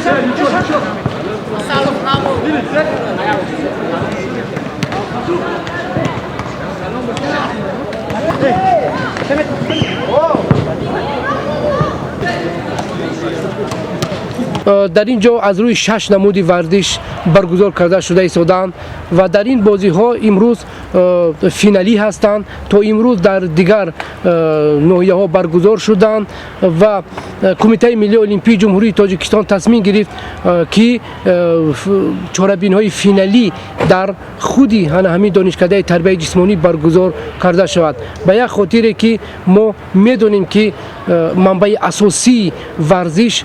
Дар ин ҷо аз рӯи шаш намуди варзиш баргузор карда шуда истодаанд ва дар ин бозиҳо имрӯз финалӣ ҳастанд. То имрӯз дар дигар ноҳияҳо баргузор шуданд ва Кумитаи миллии олимпии Ҷумҳурии Тоҷикистон тасмим гирифт, ки чорабиниҳои финалӣ дар худи ҳана ҳамин донишкадаи тарбияи ҷисмонӣ баргузор карда шавад, ба як хотире ки мо медонем, ки манбаи асосии варзиш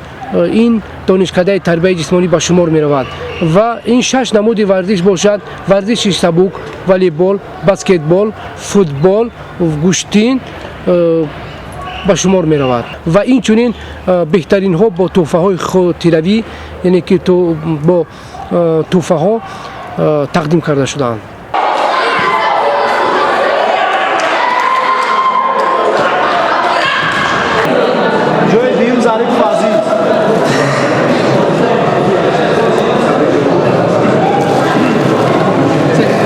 ин донишкадаи тарбияи ҷисмонӣ ба шумор меравад. Ва ин шаш намуди варзиш бошад: варзиши сабук, волейбол, баскетбол, футбол, гӯштин ба шумор меравад. Ва инчунин беҳтаринҳо бо тӯҳфаҳои хотиравӣ, яъне ки бо тӯҳфаҳо тақдим карда шудаанд. Ҷои дуюм Зарипов Азиз.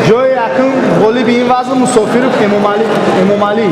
Ҷои якум ғолиби ин вазн Мусофиров Эмомалӣ.